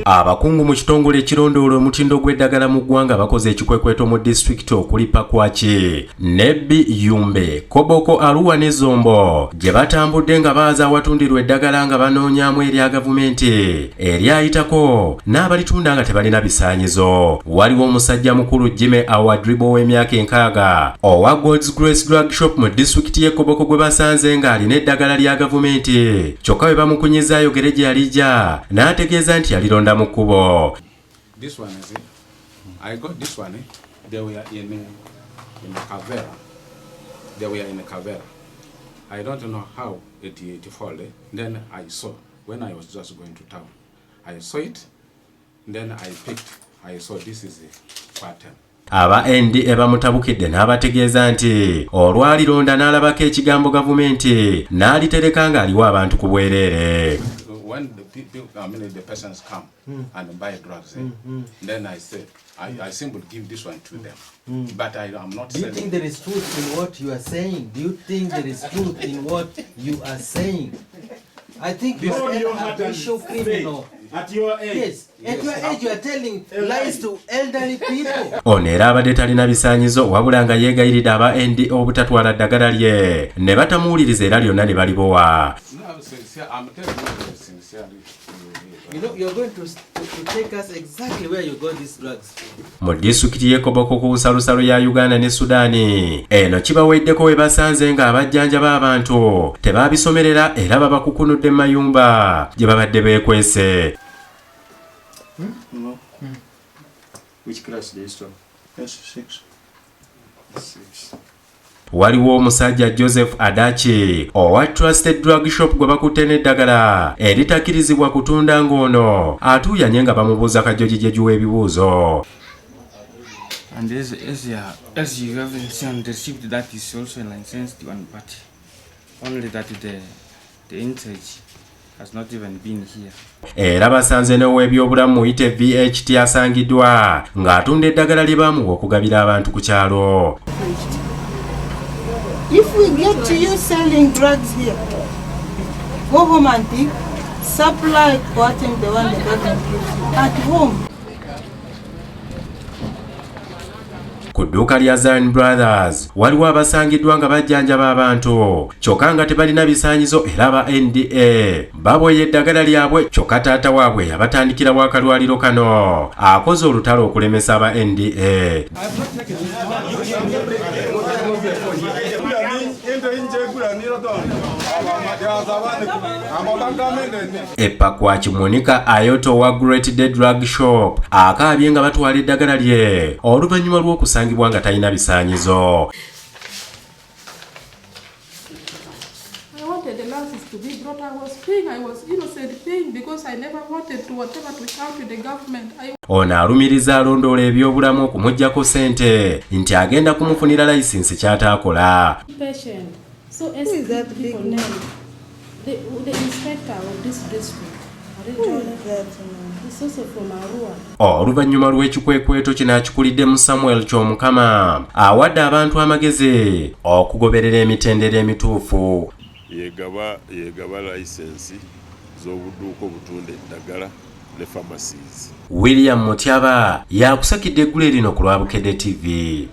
Abakungu mu kitongole ekirondoola omutindo gw'eddagala mu ggwanga bakoze ekikwekweto mu disitulikiti okuli Pakwaki, Nebbi, Yumbe, Koboko, Arua ne Zombo gye batambudde nga baaza awatundirwa eddagala nga banoonyaamu erya gavumenti eryayitako n'abalitunda nga tebalina bisaanyizo. Waliwo omusajja mukulu Jimmy Awadribo ow'emyaka 60 owa God's Grace Drug Shop mu disitulikiti y'e Koboko gwe basanze ng'alina eddagala lya gavumenti, kyokka bwe bamukunyiza ayogere gye yalijja n'ategeeza nti yalironda mu kkubo. This one is it. I got this one. Eh? They were in Kavera. They were in Kavera. I don't know how it fall. Eh? Then I saw when I was just going to town. I saw it. Then I picked. I saw this is a pattern. Aba NDA bamutabukidde n'abategeeza nti olwalironda n'alabako ekigambo gavumenti n'alitereka ng'aliwo abantu ku bwereere. When the people, I mean, the persons come and buy drugs, eh? Then I say, I simply give this one to them. But I am not Do you selling. Think there is truth in what you are saying? Do you think there is truth in what you are saying? I think you Hold are your a heart and habitual say, criminal. At your age. Yes, at your age you are telling lies to elderly people. Ono era abadde talina bisaanyizo, wabula nga yeegayiridde aba NDA obutatwala ddagala lye ne batamuwuliriza era lyonna ne balibowa. No, sincere, I'm telling you sincerely. You're going to take us exactly where you got these drugs. Mu disitulikiti y'e Koboko ku nsalosalo ya Uganda ne Sudaani, eno kibaweddeko we basanze ng'abajjanjaba abantu tebabisomerera era babakukunudde mu mayumba gye babadde beekwese. No. Which class do you stop? S6. Six. Waliwo omusajja Joseph Adachi owa Trusted Drug Shop gwe bakutte n'eddagala eritakkirizibwa kutunda, ng'ono atuuyanye nga bamubuuza kajjojijeju w'ebibuuzo. And as you haven't seen the receipt, that is also a licensed one, but only that the in-charge has not even been here. Era basanze n'ow'ebyobulamu muyite VHT asangiddwa ng'atunda eddagala lye baamuwa okugabira abantu ku kyalo. If we get to you selling drugs here, go home and think, supply Coartem, the one the government gives you, at home. Ku dduuka lya Zion Brothers waliwo abasangiddwa nga bajjanjaba abantu kyokka nga tebalina bisaanyizo, era aba NDA baboye eddagala lyabwe, kyokka taata waabwe yabatandikirawo akalwaliro kano akoze olutalo okulemesa aba NDA. E Pakwaki, Monica Ayoto wa Great Day Drug Shop akaabye nga batwala eddagala lye oluvannyuma lw'okusangibwa nga talina bisaanyizo. I wanted the license to be brought. I was paying. I was innocent paying because I never wanted to whatever to shout to the government. I Ono alumiriza alondoola ebyobulamu okumuggyako ssente nti agenda kumufunira layisinsi ky'ataakola. Patient. So as Who is that people big name, the inspector of this district, Who is that man? Is also from Arua. Oluvannyuma lw'ekikwekweto kino, akikuliddemu Samuel Kyomukama awadde abantu amagezi okugoberera emitendera emituufu. Yegaba layisensi z'obuduuka obutunda eddagala ne pharmacies. William Mutyaba yakusakidde eggule lino ku lwa Bukedde TV.